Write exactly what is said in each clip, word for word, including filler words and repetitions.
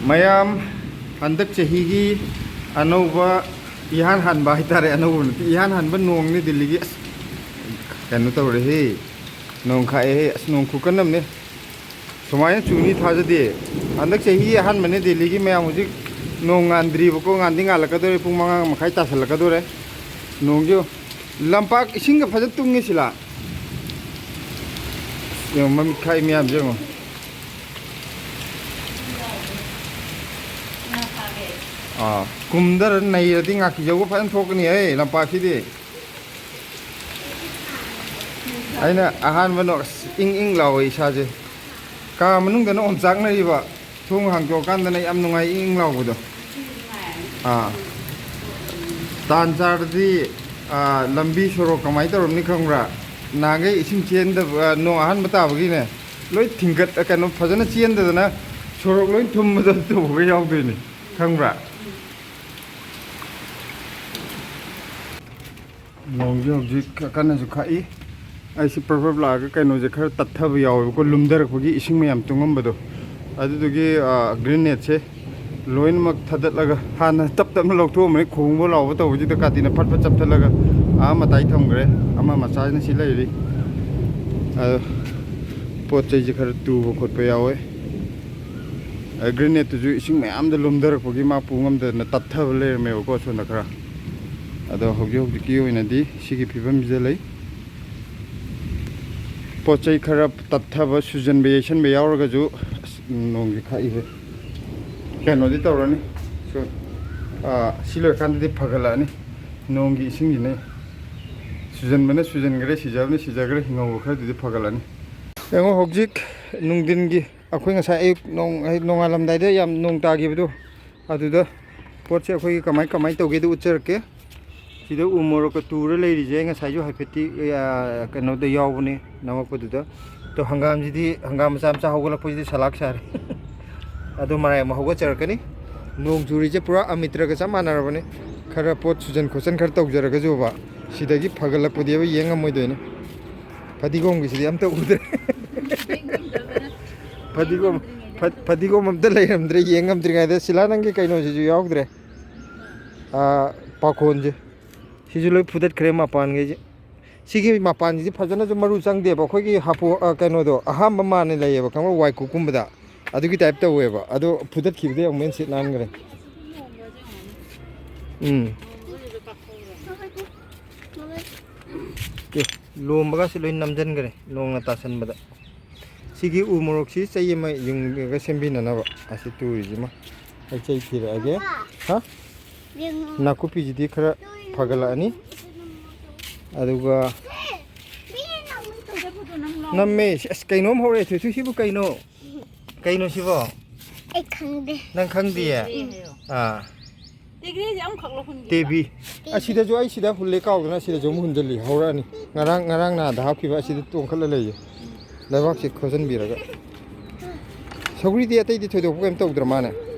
ꯃꯌꯥꯝ, ꯍꯟꯗꯛ ꯆꯍꯤꯒꯤ ꯑꯅꯧꯕ, ꯏꯍꯥꯟ ꯍꯥꯟꯕ ꯍꯥꯏꯇꯥꯔꯦ, ꯑꯅꯧꯕ ꯅꯠꯇꯦ, ꯏꯍꯥꯟ ꯍꯥꯟꯕ ꯅꯣꯡꯅꯤ ꯗꯤꯜꯂꯤꯒꯤ꯫ ꯑꯁ, ꯀꯩꯅꯣ ꯇꯧꯔꯦꯍꯦ, ꯅꯣꯡ ꯈꯥꯛꯑꯦꯍꯦ꯫ ꯑꯁ, ꯅꯣꯡ ꯈꯨꯀꯟ ꯑꯃꯅꯦ꯫ ꯁꯨꯃꯥꯏꯅ ꯆꯨꯅꯤ ꯊꯥꯖꯗꯦ꯫ ꯍꯟꯗꯛ ꯆꯍꯤ ꯑꯍꯥꯟꯕꯅꯦ ꯗꯤꯜꯂꯤꯒꯤ꯫ ꯃꯌꯥꯝ, ꯍꯧꯖꯤꯛ ꯅꯣꯡ ꯉꯥꯟꯗ꯭ꯔꯤꯕꯀꯣ, ꯉꯥꯟꯗꯤ ꯉꯥꯜꯂꯛꯀꯗꯧꯔꯦ, ꯄꯨꯡ ꯃꯉꯥ ꯃꯈꯥꯏ ꯇꯥꯁꯜꯂꯛꯀꯗꯧꯔꯦ꯫ ꯅꯣꯡꯁꯦ ꯌꯦꯡꯉꯨ, ꯂꯝꯄꯥꯛ ꯏꯁꯤꯡꯒ ꯐꯖꯅ ꯇꯨꯡꯉꯦ ꯁꯤꯂꯥ꯫ ꯌꯦꯡꯉꯣ, ꯃꯃꯤꯠ ꯈꯥꯛꯏ ꯃꯌꯥꯝꯁꯦ ꯌꯦꯡꯉꯣ꯫ ꯑꯥ, ꯀꯨꯝꯗꯔ ꯅꯩꯔꯗꯤ ꯉꯥꯀꯤꯖꯧꯒ ꯐꯖꯅ ꯊꯣꯛꯀꯅꯤ ꯍꯦ ꯂꯝꯄꯥꯛꯁꯤꯗꯤ꯫ ꯑꯩꯅ ꯑꯍꯥꯟꯕ ꯅꯣ-, ꯑꯁ, ꯏꯪ ꯏꯪ ꯂꯥꯎꯋꯦ ꯏꯁꯥꯁꯦ꯫ ꯀꯥ ꯃꯅꯨꯡꯗꯅ ꯑꯣꯝꯆꯥꯛꯅꯔꯤꯕ, ꯊꯣꯡ ꯍꯥꯡꯗꯣꯛꯑꯀꯥꯟꯗꯅ ꯌꯥꯝ ꯅꯨꯡꯉꯥꯏ, ꯏꯪ ꯏꯪ ꯂꯥꯎꯕꯗꯣ꯫ ꯑꯥ, ꯇꯥꯟ ꯆꯥꯔꯗꯤ, ꯑꯥ, ꯂꯝꯕꯤ ꯁꯣꯔꯣꯛ ꯀꯃꯥꯏꯅ ꯇꯧꯔꯝꯅꯤ ꯈꯪꯕ꯭ꯔꯥ? ꯅꯍꯥꯟꯈꯩ ꯏꯁꯤꯡ ꯆꯦꯟꯗꯕ, ꯅꯣꯡ ꯑꯍꯥꯟꯕ ꯇꯥꯕꯒꯤꯅꯦ, ꯂꯣꯏ ꯊꯤꯡꯒꯠ-, ꯀꯩꯅꯣ, ꯐꯖꯅ ꯆꯦꯟꯗꯗꯅ ꯁꯣꯔꯣꯛ ꯂꯣꯏ ꯊꯨꯝꯕꯗ ꯇꯧꯕꯒ ꯌꯥꯎꯗꯣꯏꯅꯤ, ꯈꯪꯕ꯭ꯔꯥ? ꯅꯣꯡꯁꯦ ꯍꯧꯖꯤꯛ ꯀꯟꯅꯁꯨ ꯈꯥꯛꯏ꯫ ꯑꯩꯁꯤ ꯄ꯭ꯔꯞ ꯄ꯭ꯔꯞ ꯂꯥꯛꯑꯒ ꯀꯩꯅꯣꯁꯦ ꯈꯔ ꯇꯠꯊꯕ ꯌꯥꯎꯋꯦꯕꯀꯣ, ꯂꯨꯝꯊꯔꯛꯄꯒꯤ ꯏꯁꯤꯡ ꯃꯌꯥꯝ ꯇꯨꯡꯉꯝꯕꯗꯣ꯫ ꯑꯗꯨꯗꯨꯒꯤ, ꯑ, ꯒ꯭ꯔꯤꯟ ꯅꯦꯠꯁꯦ ꯂꯣꯏꯅꯃꯛ ꯊꯥꯗꯠꯂꯒ, ꯍꯥꯟꯅ ꯇꯞ ꯇꯞꯅ ꯂꯧꯊꯣꯛꯑꯝꯕꯅꯤ, ꯈꯣꯡꯕ ꯂꯥꯎꯕ ꯇꯧꯕꯁꯤꯗ ꯀꯥꯇꯤꯅ ꯐꯠ ꯐꯠ ꯆꯞꯊꯠꯂꯒ ꯑꯥ ꯃꯇꯥꯏ ꯊꯝꯈ꯭ꯔꯦ꯫ ꯑꯃ ꯃꯆꯥꯁꯤꯅ ꯁꯤ ꯂꯩꯔꯤ꯫ ꯑꯗꯣ ꯄꯣꯠ ꯆꯩꯁꯦ ꯈꯔ ꯇꯨꯕ ꯈꯣꯠꯄ ꯌꯥꯎꯋꯦ꯫ ꯑ, ꯒ꯭ꯔꯤꯟ ꯅꯦꯠꯇꯨꯁꯨ ꯏꯁꯤꯡ ꯃꯌꯥꯝꯗ ꯂꯨꯝꯊꯔꯛꯄꯒꯤ ꯃꯥ ꯄꯨ ꯉꯝꯗꯗꯅ ꯇꯠꯊꯕ ꯂꯩꯔꯝꯃꯦꯕꯀꯣ, ꯑꯁꯣꯝꯗ ꯈꯔ꯫ ꯑꯗꯣ ꯍꯧꯖꯤꯛ ꯍꯧꯖꯤꯛꯀꯤ ꯑꯣꯏꯅꯗꯤ ꯁꯤꯒꯤ ꯐꯤꯕꯝꯁꯤꯗ ꯂꯩ꯫ ꯄꯣꯠ ꯆꯩ ꯈꯔ ꯇꯠꯊꯕ, ꯁꯨꯖꯟꯕ, ꯌꯩꯁꯟꯕ ꯌꯥꯎꯔꯒꯁꯨ, ꯑꯁ, ꯅꯣꯡꯁꯦ ꯈꯥꯛꯏꯁꯦ꯫ ꯀꯩꯅꯣꯗꯤ ꯇꯧꯔꯅꯤ꯫ ꯁꯨ-, ꯑꯥ, ꯁꯤ ꯂꯣꯏꯔꯀꯥꯟꯗꯗꯤ ꯐꯒꯠꯂꯛꯑꯅꯤ꯫ ꯅꯣꯡꯒꯤ ꯏꯁꯤꯡꯁꯤꯅ ꯁꯨꯖꯟꯕꯅ ꯁꯨꯖꯟꯈ꯭ꯔꯦ, ꯁꯤꯖꯕꯅ ꯁꯤꯖꯈ꯭ꯔꯦ, ꯍꯤꯡꯍꯧꯕ ꯈꯔꯗꯨꯗꯤ ꯐꯒꯠꯂꯅꯤ꯫ ꯌꯦꯡꯉꯣ, ꯍꯧꯖꯤꯛ ꯅꯨꯡꯊꯤꯟꯒꯤ, ꯑꯩꯈꯣꯏ ꯉꯁꯥꯏ ꯑꯌꯨꯛ ꯅꯣꯡ-, ꯍꯥꯏ-, ꯅꯣꯡꯉꯥꯜꯂꯝꯗꯥꯏꯗ ꯌꯥꯝ ꯅꯣꯡ ꯇꯥꯈꯤꯕꯗꯣ, ꯑꯗꯨꯗ ꯄꯣꯠꯁꯦ ꯑꯩꯈꯣꯏꯒꯤ ꯀꯃꯥꯏ ꯀꯃꯥꯏ ꯇꯧꯒꯦꯗꯣ ꯎꯠꯆꯔꯛꯀꯦ꯫ ꯁꯤꯗ ꯎ ꯃꯣꯔꯣꯛꯀ ꯇꯨꯔ ꯂꯩꯔꯤꯁꯦ ꯑꯩ ꯉꯁꯥꯏꯁꯨ ꯍꯥꯏꯐꯦꯠꯇꯤ, ꯑ, ꯀꯩꯅꯣꯗ ꯌꯥꯎꯕꯅꯦ, ꯅꯝꯃꯛꯄꯗꯨꯗ꯫ ꯑꯗꯣ ꯍꯪꯒꯥꯝꯁꯤꯗꯤ, ꯍꯪꯒꯥꯝ ꯃꯆꯥ ꯃꯆꯥ ꯍꯧꯒꯠꯂꯛꯄꯁꯤꯗꯤ ꯁꯂꯥꯛ ꯁꯥꯔꯦ꯫ ꯑꯗꯣ ꯃꯔꯥꯏ ꯑꯃ ꯍꯧꯒꯠꯆꯔꯛꯀꯅꯤ꯫ ꯅꯣꯡ ꯆꯨꯔꯤꯁꯦ ꯄꯨꯔꯥ ꯑꯃꯤꯇ꯭ꯔꯒ ꯆꯞ ꯃꯥꯟꯅꯔꯕꯅꯤ꯫ ꯈꯔ ꯄꯣꯠ ꯁꯨꯖꯟ ꯈꯣꯠꯆꯟ ꯈꯔ ꯇꯧꯖꯔꯒꯁꯨꯕ, ꯁꯤꯗꯒꯤ ꯐꯒꯠꯂꯛꯄꯗꯤ ꯑꯕ ꯌꯦꯡ ꯉꯝꯃꯣꯏꯗꯣꯏꯅꯦ꯫ ꯐꯗꯤꯒꯣꯝꯒꯤꯁꯤꯗꯤ ꯑꯝꯇ ꯎꯗ꯭ꯔꯦ꯫ ꯐꯗꯤꯒꯣꯝ, ꯐ-, ꯐꯗꯤꯒꯣꯝ ꯑꯝꯇ ꯂꯩꯔꯝꯗ꯭ꯔꯦ, ꯌꯦꯡ ꯉꯝꯗ꯭ꯔꯤꯉꯩꯗ꯫ ꯁꯤꯂꯥ, ꯅꯪꯒꯤ ꯀꯩꯅꯣꯁꯤꯁꯨ ꯌꯥꯎꯗ꯭ꯔꯦ꯫ ꯑꯥ, ꯄꯥꯈꯣꯟꯁꯦ꯫ ꯁꯤꯁꯨ ꯂꯣꯏ ꯐꯨꯗꯠꯈ꯭ꯔꯦ ꯃꯄꯥꯟꯈꯩꯁꯦ꯫ ꯁꯤꯒꯤ ꯃꯄꯥꯟꯁꯤꯗꯤ ꯐꯖꯅꯁꯨ ꯃꯔꯨ ꯆꯪꯗꯦꯕ꯫ ꯑꯩꯈꯣꯏꯒꯤ ꯍꯥꯄꯨ-, ꯑ, ꯀꯩꯅꯣꯗꯣ, ꯑꯍꯥꯝꯕ ꯃꯥꯟꯅ ꯂꯩꯌꯦꯕ, ꯈꯪꯕ꯭ꯔꯥ? ꯋꯥꯏꯀꯨꯞꯀꯨꯝꯕꯗ꯫ ꯑꯗꯨꯒꯤ ꯇꯥꯏꯞ ꯇꯧꯋꯦꯕ꯫ ꯑꯗꯣ ꯐꯨꯗꯠꯈꯤꯕꯗꯩ ꯑꯃꯨꯛ ꯍꯦꯟꯅ ꯁꯤꯠ ꯅꯥꯟꯈ꯭ꯔꯦ꯫ ꯎꯝ꯫ ꯑꯦ, ꯂꯣꯝꯕꯒꯁꯤ ꯂꯣꯏ ꯅꯝꯖꯟꯈ꯭ꯔꯦ ꯅꯣꯡꯅ ꯇꯥꯁꯟꯕꯗ꯫ ꯁꯤꯒꯤ ꯎ ꯃꯣꯔꯣꯛꯁꯤ ꯆꯩ ꯑꯃ ꯌꯨꯡꯉꯒ ꯁꯦꯝꯕꯤꯅꯅꯕ ꯑꯁꯤ ꯇꯨꯔꯤꯁꯤꯃ ꯑꯩ ꯆꯩ ꯊꯤꯔꯛꯑꯒꯦ꯫ ꯍꯥ? ꯌꯦꯡꯉꯣ꯫ ꯅꯥꯀꯨꯞꯄꯤꯁꯤꯗꯤ ꯈꯔ ꯐꯒꯠꯂꯛꯑꯅꯤ꯫ ꯑꯗꯨꯒ ꯅꯝꯃꯦ꯫ ꯑꯁ, ꯀꯩꯅꯣꯝ ꯍꯧꯔꯛꯑꯦ, ꯊꯣꯏꯊꯣꯏ, ꯁꯤꯕꯨ ꯀꯩꯅꯣ? ꯀꯩꯅꯣ ꯁꯤꯕꯣ? ꯑꯩ ꯈꯪꯗꯦ꯫ ꯅꯪ ꯈꯪꯗꯤꯌꯦ? ꯑꯥ꯫ ꯇꯦꯒ꯭ꯔꯤꯁꯦ ꯑꯃꯈꯛ ꯂꯧꯍꯟꯒꯦ꯫ ꯇꯦꯕꯤ꯫ ꯑꯁꯤꯗꯁꯨ ꯑꯩ ꯁꯤꯗ ꯍꯨꯜꯂꯦ ꯀꯥꯎꯗꯅ, ꯑꯁꯤꯗꯁꯨ ꯑꯃꯨꯛ ꯍꯨꯟꯖꯜꯂꯤ꯫ ꯍꯧꯔꯛꯑꯅꯤ꯫ ꯉꯔꯥꯡ, ꯉꯔꯥꯡ ꯅꯍꯥꯟꯗ ꯍꯥꯞꯈꯤꯕ ꯑꯁꯤꯗ ꯇꯣꯡꯈꯠꯂ ꯂꯩꯌꯦ꯫ ꯂꯩꯕꯥꯛꯁꯦ ꯈꯣꯠꯆꯟꯕꯤꯔꯒ꯫ ꯁꯧꯒ꯭ꯔꯤꯗꯤ ꯑꯇꯩꯗꯤ ꯊꯣꯏꯗꯣꯛꯄ ꯀꯩꯝ ꯇꯧꯗ꯭ꯔ ꯃꯥꯅꯦ?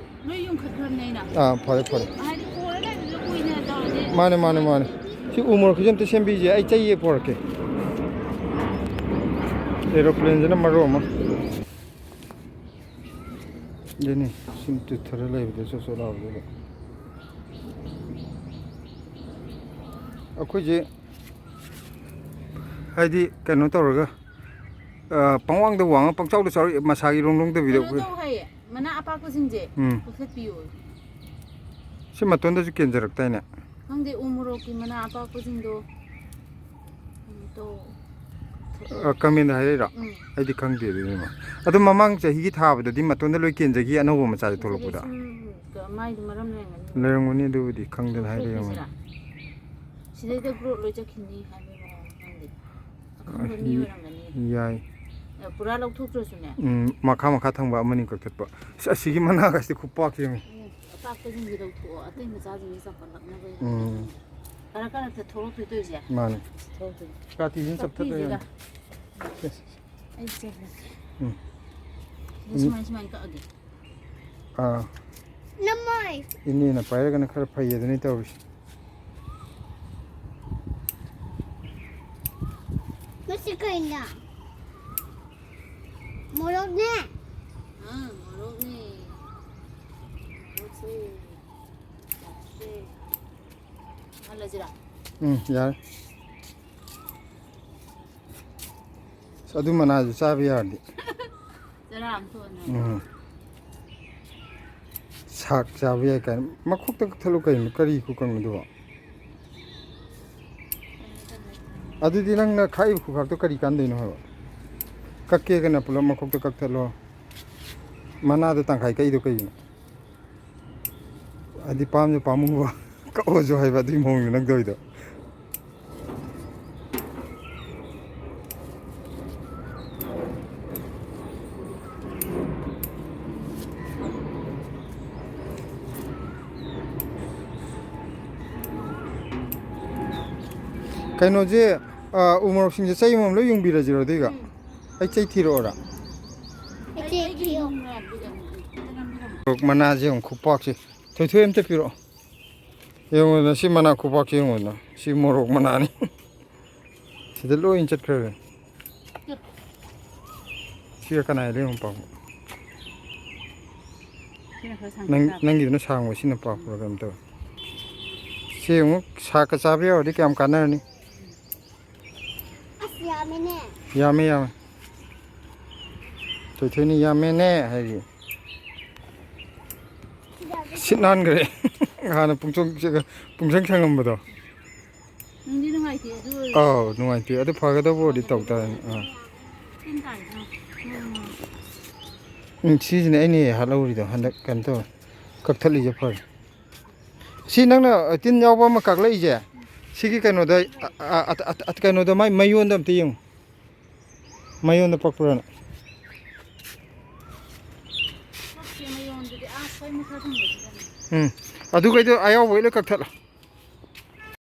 ꯂꯣꯏ ꯌꯨꯡꯈꯠꯈ꯭ꯔꯕꯅꯦ ꯑꯩꯅ꯫ ꯑꯥ, ꯐꯔꯦ, ꯐꯔꯦ꯫ ꯍꯥꯏꯗꯤ ꯈꯣꯏꯔ ꯂꯩꯕꯗꯨꯗ ꯀꯨꯏꯅ ꯇꯧꯔꯗꯤ꯫ ꯃꯥꯅꯦ, ꯃꯥꯅꯦ, ꯃꯥꯅꯦ꯫ ꯁꯤ ꯎ ꯃꯣꯔꯣꯛ ꯈꯤꯇ ꯑꯝꯇ ꯁꯦꯝꯕꯤꯁꯦ, ꯑꯩ ꯆꯩ ꯄꯣꯔꯛꯀꯦ꯫ ꯑꯦꯔꯣꯄ꯭ꯂꯦꯟꯁꯤꯅ ꯃꯔꯣꯜ ꯑꯃ꯫ ꯑꯗꯨꯅꯤ, ꯁꯨꯝ ꯇꯨꯊꯔ ꯂꯩꯕꯗ ꯆꯣꯠ ꯆꯣꯠ ꯂꯥꯎꯕꯗꯨꯗ꯫ ꯑꯩꯈꯣꯏꯁꯦ ꯍꯥꯏꯗꯤ ꯀꯩꯅꯣ ꯇꯧꯔꯒ, ꯑ, ꯄꯪꯋꯥꯡꯗ ꯋꯥꯡꯉ ꯄꯪꯆꯥꯎꯗ ꯆꯥꯎꯔ ꯃꯁꯥꯒꯤ ꯏꯔꯣꯡ ꯂꯣꯡꯗꯕꯤꯗ ꯀꯩꯅꯣ ꯑꯩꯈꯣꯏ ꯇꯧ ꯍꯥꯏꯌꯦ, ꯃꯅꯥ ꯑꯄꯥꯛꯄꯁꯤꯡꯁꯦ ꯎꯝ꯫ ꯀꯛꯊꯠꯄꯤꯌꯣ꯫ ꯁꯤ ꯃꯇꯣꯟꯗꯁꯨ ꯀꯦꯟꯖꯔꯛꯇꯥꯏꯅꯦ꯫ ꯈꯪꯗꯦ, ꯎ ꯃꯣꯔꯣꯛꯀꯤ ꯃꯅꯥ ꯑꯄꯥꯛꯄꯁꯤꯡꯗꯣ ꯀꯩꯅꯣ ꯇꯧ꯫ ꯑ, ꯀꯃꯦꯟꯗ ꯍꯥꯏꯔꯛꯏꯔꯣ? ꯎꯝ꯫ ꯑꯩꯗꯤ ꯈꯪꯗꯦ ꯑꯗꯨꯗꯤꯃ꯫ ꯑꯗꯣ ꯃꯃꯥꯡ ꯆꯍꯤꯒꯤ ꯊꯥꯕꯗꯗꯤ ꯃꯇꯣꯟꯗ ꯂꯣꯏ ꯀꯦꯟꯖꯈꯤ, ꯑꯅꯧꯕ ꯃꯆꯥꯁꯦ ꯊꯣꯛꯂꯛꯄꯗ꯫ ꯁꯨꯝ, ꯃꯥꯏꯗꯤ ꯃꯔꯝ ꯂꯩꯔꯝꯒꯅꯤ꯫ ꯂꯩꯔꯝꯒꯅꯤ ꯑꯗꯨꯕꯨꯗꯤ, ꯈꯪꯗꯅ ꯍꯥꯏꯔꯛꯏ ꯑꯣꯏꯔꯝꯒꯅꯤ꯫ ꯁꯤꯗꯩꯗ ꯒ꯭ꯔꯣꯠ ꯂꯣꯏ ꯆꯠꯈꯤꯅꯤ ꯍꯥꯏꯕꯒꯤ ꯃꯑꯣꯡ ꯈꯪꯗꯦ꯫ ꯑꯈꯪꯕ ꯃꯤ ꯑꯣꯏꯔꯝꯒꯅꯤ꯫ ꯌꯥꯏ꯫ ꯑ, ꯄꯨꯔꯥ ꯂꯧꯊꯣꯛꯇ꯭ꯔꯁꯨꯅꯦ꯫ ꯎꯝ, ꯃꯈꯥ ꯃꯈꯥ ꯊꯪꯕ ꯑꯃꯅꯤ ꯀꯛꯊꯠꯄ꯫ ꯑꯁ, ꯑꯁꯤꯒꯤ ꯃꯅꯥꯒꯁꯤꯗꯤ ꯈꯨꯄꯥꯛꯁꯦ ꯌꯦꯡꯉꯨ꯫ ꯎꯝ, ꯑꯄꯥꯛꯄꯁꯤꯡꯁꯦ ꯂꯧꯊꯣꯛꯑꯣ, ꯑꯇꯩ ꯃꯆꯥꯁꯤꯡꯁꯦ ꯆꯥꯎꯈꯠꯂꯛꯅꯕ ꯎꯝ꯫ ꯀꯔꯛ ꯀꯔꯛꯇ ꯊꯣꯛꯂꯛꯇꯣꯏ ꯇꯧꯔꯤꯁꯦ꯫ ꯃꯥꯅꯦ꯫ ꯊꯣꯛꯂꯛꯇꯣꯏꯅꯦ꯫ ꯀꯥꯇꯤꯁꯤꯅ ꯆꯞꯊꯠꯄ ꯀꯛꯄꯤꯁꯤꯒ꯫ ꯌꯥꯅꯤ꯫ ꯑꯩ ꯆꯦꯜꯂꯒꯦ꯫ ꯎꯝ꯫ ꯁꯤꯗ ꯁꯨꯃꯥꯏ ꯁꯨꯃꯥꯏꯅ ꯀꯛꯑꯒꯦ꯫ ꯑꯥ꯫ ꯅꯃꯥꯏ꯫ ꯏꯅꯦꯅ ꯄꯥꯏꯔꯒꯅ ꯈꯔ ꯐꯩ ꯑꯗꯨꯅꯤ ꯇꯧꯔꯤꯁꯦ꯫ ꯃꯁꯤ ꯀꯩꯅꯣ? ꯃꯣꯔꯣꯛꯅꯦ꯫ ꯍꯥ? ꯎꯝ, ꯃꯣꯔꯣꯛꯅꯦ꯫ ꯃꯣꯔꯣꯛꯁꯦ꯫ ꯌꯥꯗ꯭ꯔꯦ꯫ ꯍꯜꯂꯁꯤꯔꯥ? ꯎꯝ, ꯌꯥꯔꯦ꯫ ꯑꯁ, ꯑꯗꯨ ꯃꯅꯥꯁꯨ ꯆꯥꯕ ꯌꯥꯔꯗꯤ꯫ ꯆꯔꯥ ꯑꯃ ꯊꯣꯛꯑꯅ꯫ ꯎꯝ꯫ ꯁꯥꯛ ꯆꯥꯕ ꯌꯥꯏ ꯀꯥꯏꯅ꯫ ꯃꯈꯣꯛꯇ ꯀꯛꯊꯠꯂꯨ ꯀꯩꯅꯣ, ꯀꯔꯤ ꯈꯨꯀꯪꯅꯣ ꯑꯗꯨꯕꯣ? ꯑꯗꯨꯗꯤ ꯅꯪꯅ ꯈꯥꯛꯏꯕ ꯈꯨꯈꯥꯛꯇꯣ ꯀꯔꯤ ꯀꯥꯟꯗꯣꯏꯅꯣ ꯍꯥꯏꯕ? ꯀꯛꯀꯦꯒꯅ ꯄꯨꯂꯞ ꯃꯈꯣꯛꯇ ꯀꯛꯊꯠꯂꯣ꯫ ꯃꯅꯥꯗꯣ ꯇꯪꯈꯥꯏ ꯀꯛꯏꯗꯣ ꯀꯩꯒꯤꯅꯣ? ꯍꯥꯏꯗꯤ ꯄꯥꯝꯁꯨ ꯄꯥꯝꯃꯨꯕ, ꯀꯛꯑꯣꯁꯨ ꯍꯥꯏꯕ, ꯑꯗꯨꯒꯤ ꯃꯑꯣꯡꯗ ꯅꯪ ꯇꯧꯔꯤꯗꯣ꯫ ꯀꯩꯅꯣꯁꯦ, ꯑ, ꯎ ꯃꯣꯔꯣꯛꯁꯤꯡꯁꯦ ꯆꯩ ꯑꯃꯃꯝ ꯂꯣꯏ ꯌꯨꯡꯕꯤꯔꯁꯤꯔꯣ ꯑꯗꯨꯏꯒ? ꯎꯝ꯫ ꯑꯩ ꯆꯩ ꯊꯤꯔꯛꯑꯣꯔꯥ? ꯑꯩ ꯆꯩ ꯊꯤꯌꯣ꯫ ꯃꯣꯔꯣꯛ ꯃꯅꯥꯁꯦ ꯌꯦꯡꯉꯨ, ꯈꯨꯄꯥꯛꯁꯦ꯫ ꯊꯣꯏꯊꯣꯏ ꯑꯝꯇ ꯄꯤꯔꯛꯑꯣ꯫ ꯌꯦꯡꯉꯨꯗꯅ, ꯁꯤ ꯃꯅꯥ ꯈꯨꯄꯥꯛꯁꯦ ꯌꯦꯡꯉꯨꯗꯅ꯫ ꯁꯤ ꯃꯣꯔꯣꯛ ꯃꯅꯥꯅꯤ꯫ ꯁꯤꯗ ꯂꯣꯏ ꯆꯠꯈ꯭ꯔꯦ꯫ ꯁꯤꯒ ꯀꯅꯥꯏ ꯂꯩ ꯃꯄꯥꯛꯄ? ꯁꯤꯅ ꯈꯔ ꯁꯥꯡ ꯅꯪ-, ꯇꯥꯕ꯫ ꯅꯪꯒꯤꯗꯨꯅ ꯁꯥꯡꯕ, ꯁꯤꯅ ꯄꯥꯛꯄ꯭ꯔꯥ ꯀꯩꯅꯣꯝ ꯇꯧꯋꯦ꯫ ꯁꯤ ꯑꯃꯨꯛ ꯁꯥꯛꯀ ꯆꯥꯕ ꯌꯥꯎꯔꯗꯤ ꯀꯌꯥꯝ ꯀꯥꯟꯅꯔꯅꯤ? ꯑꯁ, ꯌꯥꯝꯃꯦꯅꯦ꯫ ꯌꯥꯝꯃꯦ, ꯌꯥꯝꯃꯦ꯫ ꯊꯣꯏꯊꯣꯏꯅ ꯌꯥꯝꯃꯦꯅꯦ ꯍꯥꯏꯔꯤ꯫ ꯁꯤꯠ ꯅꯥꯟꯈ꯭ꯔꯦ꯫ ꯍꯥꯟꯅ ꯄꯨꯡꯆꯣꯡ-, ꯄꯨꯡꯁꯪ ꯁꯪꯉꯝꯕꯗꯣ꯫ ꯅꯨꯡꯗꯤ ꯅꯨꯡꯉꯥꯏꯇꯦ, ꯑꯗꯨ ꯑꯣꯏꯔꯁꯨ꯫ ꯑꯧ, ꯅꯨꯡꯉꯥꯏꯇꯦ꯫ ꯑꯗꯨ ꯐꯒꯗꯕ ꯑꯣꯏꯔꯗꯤ ꯇꯧ ꯇꯥꯔꯦ꯫ ꯑꯥ꯫ ꯇꯤꯟ ꯇꯥꯏꯗꯅ꯫ ꯎꯝ꯫ ꯎꯝ, ꯁꯤꯁꯤꯅꯦ ꯑꯩꯅ ꯍꯦꯛ ꯍꯥꯠꯍꯧꯔꯤꯗꯣ ꯍꯟꯗꯛ, ꯀꯩꯅꯣ ꯇꯧꯋꯦ, ꯀꯛꯊꯠꯂꯤꯁꯦ ꯐꯔꯦ꯫ ꯁꯤ ꯅꯪꯅ, ꯑ, ꯇꯤꯟ ꯌꯥꯎꯕ ꯑꯃ ꯀꯛꯂꯛꯏꯁꯦ, ꯁꯤꯒꯤ ꯀꯩꯅꯣꯗ, ꯑ, ꯑ, ꯑ, ꯑ, ꯀꯩꯅꯣꯗ, ꯃꯥꯏ ꯃꯌꯣꯟꯗ ꯑꯝꯇ ꯌꯦꯡꯉꯨ꯫ ꯃꯌꯣꯟꯗ ꯄꯛꯄ꯭ꯔꯥꯅ꯫ ꯄꯛꯇꯦ, ꯃꯌꯣꯟꯗꯨꯗꯤ ꯑꯥ ꯈ꯭ꯋꯥꯏ ꯃꯈꯥ ꯊꯪꯕꯗꯨꯗꯅꯦ꯫ ꯎꯝ꯫ ꯑꯗꯨꯈꯩꯗꯣ ꯑꯌꯥꯎꯕꯈꯩ ꯂꯣꯏ ꯀꯛꯊꯠꯂꯣ꯫